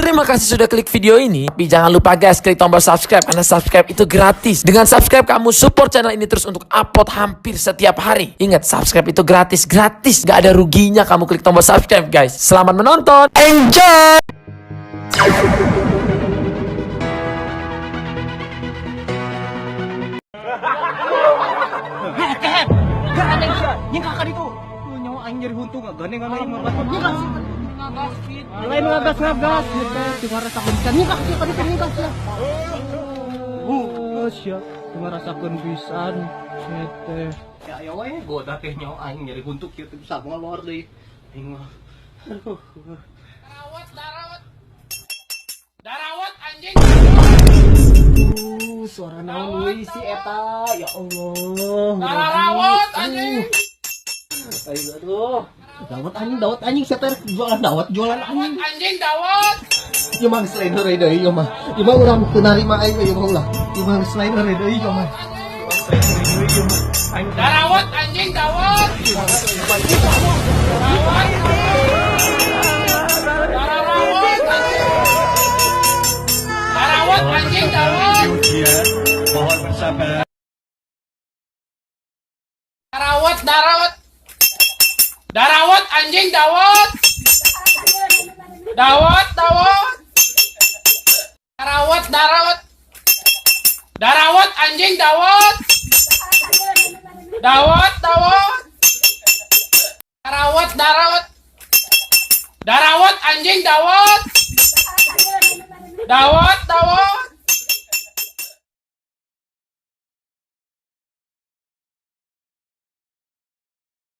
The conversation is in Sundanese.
Terima kasih sudah klik video ini. Tapi jangan lupa guys, klik tombol subscribe karena subscribe itu gratis. Dengan subscribe kamu support channel ini terus untuk upload hampir setiap hari. Ingat, subscribe itu gratis, gratis. Gak ada ruginya kamu klik tombol subscribe guys. Selamat menonton. Enjoy! Gandeng sia, nyingkah ka ditu. Nyawa aing nyeri huntu ngagandeng aing mah. Nyingkah sia. Lain ngagas-ngagas ieu teh teu ngarasakeun pisan. Nyingkah sia ka ditu nyingkah sia. Oh, sia teu ngarasakeun pisan sia teh. Ya aya we goda teh nyawa aing nyeri huntu kieu teh bisa ngalor deui. Aing mah. Aduh. Darawat, darawat. Darawat anjing. Suara naon euy si eta? Ya Allah. Darawat anjing. Ayo aduh. Dawat anjing, dawat anjing, saya teh jualan dawat, jualan anjing. Anjing dawat. Ieu mah geus lain heureuy deui ieu mah. Ieu mah urang teu narima aing ieu mah ulah. Ieu mah geus lain heureuy deui ieu mah. Darawat anjing dawat. Darawat anjing. Darawat anjing dawat. Mohon bersabar. Darawat, darawat. Darawat anjing dawat. Dawat, dawat. Darawat, darawat. Darawat anjing dawat. Dawat, dawat. Darawat, darawat. Darawat anjing dawat. Dawat, dawat.